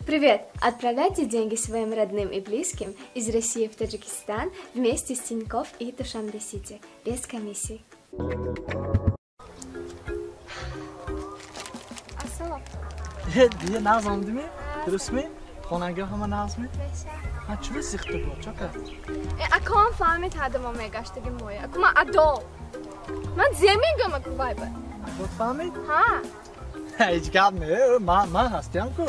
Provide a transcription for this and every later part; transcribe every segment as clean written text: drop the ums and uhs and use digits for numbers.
Привет! Отправляйте деньги своим родным и близким из России в Таджикистан вместе с Тинькофф и Душанбе-Сити без комиссии. Ассалом. Дия нағз омдими? Дурустми? Хонагиҳо ҳама нағзми? Ҳа, чӣ зихта бо? Чо кард? Акон фаҳмид ҳада мо мегаштаги моя. Аку ман адо. Ман зе мегӯям аку вайба. Акот фаҳмид? Ҳа. Ҳеҷ гап не, ман ҳастиям ку.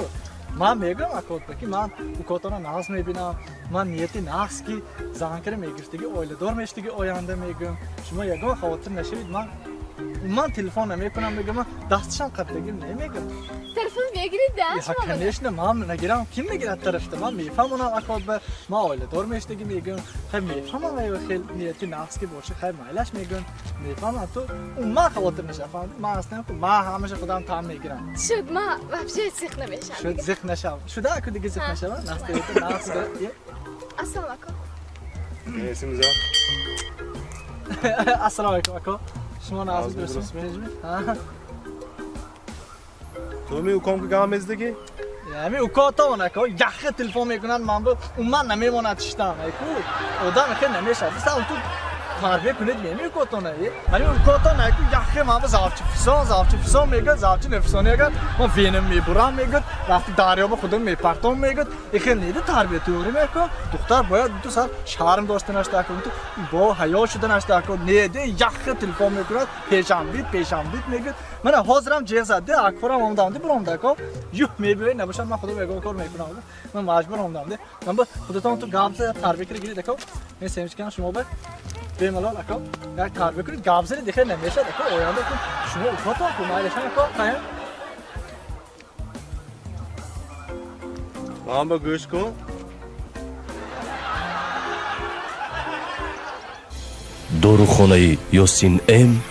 Ман мегӯям акотба ки ман укотона нағз мебинам. Ман нияти нағз ки зан кара мегирифтаги, оиладор мешидаги оянда мегӯям. Шумо ягон хавотир нашавед, ман телефон намекунам, мегӯям, ман дасташам қабдагим намегӯям. Телефон мегирид, да? Ҳа, конечно, ман нагирам, ким мегирад тарафта? Ман мефаҳмонам акотба, ман оиладор мешидаги мегӯям. Хай мефаҳмам, хел нияти нағз ки боша, хай майлаш мегӯям. Мефаҳмам, ту умуман хавотир нашав, фаҳмидӣ? Ман ҳастам ку, ман ҳамаша худам таъм мегирам. Шуд, ман вообще зиқ намешавам. Шуд, зиқ нашав. Шуда аку дига зиқ нашава? Настаёта нағз. Ассалому алайкум. Есимиза. Ассалому алайкум, ако. Шумо нағз дурустми? Ту ми уком ки гап мезадагӣ? Ами укотон ако яхе телефон мекунанд, ман бо умуман намемонад шиштам. Аку одам хел намешавад. Сам ту тарбия кунед меми укотона. Ами укотон аку яхе ман бо завчи фисон, завчи фисон мегӯяд, завчи нефисони агар ман венам мебурам мегӯяд, рафти дарё ба худам мепартом мегӯяд. Ихел неда тарбия туёри меку. Духтар бояд ту сар шарм доштанаш таку, ту бо ҳаё шуданаш таку. Неде яхе телефон мекунад, пешамбит, пешамбит мегӯяд. Мана ҳозирам ҷеғ зад, акфорам омадам, биромда ако. Юх мебиёй набошад, ман худам ягон кор мекунам. Ман маҷбур омадам. Ман ба худатон ту гап зада тарбия кира гиред ако. Мен семичкам шумо ба бемалол ако як тарбия кунед, гап зани дихел намешад ако. Оянда ку шумо укотон ку майлашам ако. Фаҳм? Ман ба гӯш кун. Дорухонаи Ёсин М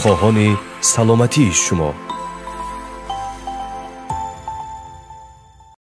хоҳони саломатии шумо.